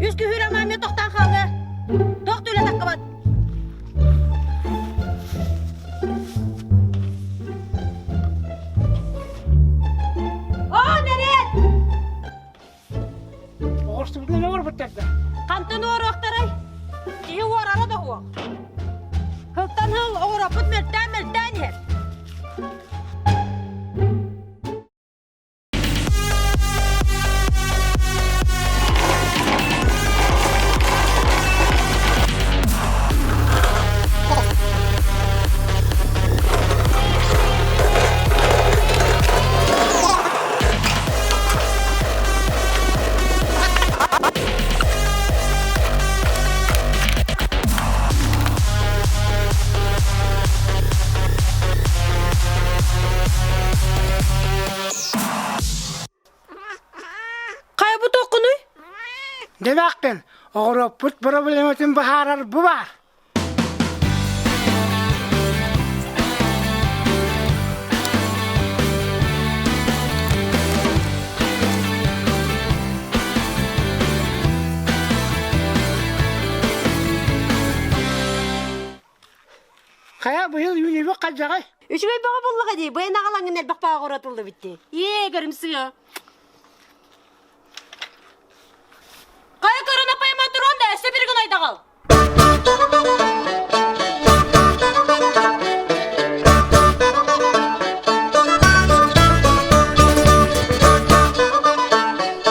Үс күһүүрэ мааммыт тохтоон хаалыа. Туох да үлэ таххыбат. Оо, нэриэт! Оҕурсубутун эмэ уорбуттар да? Хантан уоруохтарай? Киһи уорара да уох. Сылтан сыл оҕуроппут мөлтөөн-мөлтөөн иһэр. Хайа бу туоххунуй? Дэмээхпин, оҕуруоппут проблематын быһаарар бу баар. Хайа быйыл үүнүүбүт хадьаҕай? Үчүгэй бөҕө буллаҕа дии, быйан аҕалаҥҥын элбэх бааҕыратыллыбыт дии. Ээ, көрүмсүө. Хайа көрө?